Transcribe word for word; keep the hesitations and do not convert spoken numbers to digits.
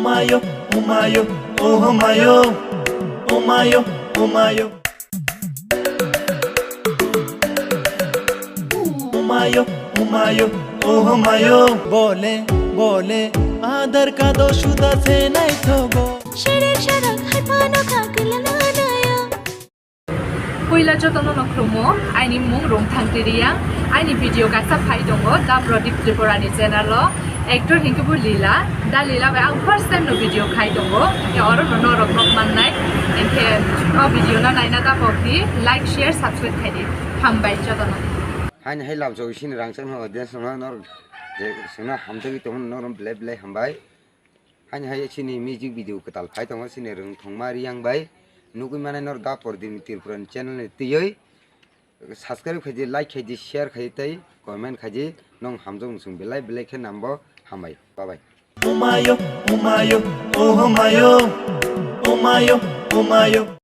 Umayo, umayo, oh mayo, umayo, umayo. Umayo, umayo, oh mayo. Bole, bole, adar ka do shuda se nai thogo. Sharek sharek hai phano kha kila na na ya. Puila jotono no khlumo, aini mung Rungthang Tiriang, aini video kaisa phai tongo, Da Pradip Tripura ni channel o, actor hinkhe bo Lila, Da Lila bai ang first time no video khai tongo, hinkhe oro no norok nok mannai, hinkhe o video no naina da pokdi, like, share, subscribe khai di, hambai jotono. Haini hai lamchok sini rangchak no audience no nor je sino hamjagwi tongo nor belai belai hambai. Haini hai chini music video kwtal phai tongo chini Rungthongma Riyang bai. Nugwi mane nor Da Pradip Tripura ni channel ni twiwi subscribe khaidi, like khaidi, share khaidi tei comment khaidi. Nong hamjak muchung belai belai khe nambo hambai. Bye bye. Umayo, umayo, oh mayo, umayo, umayo.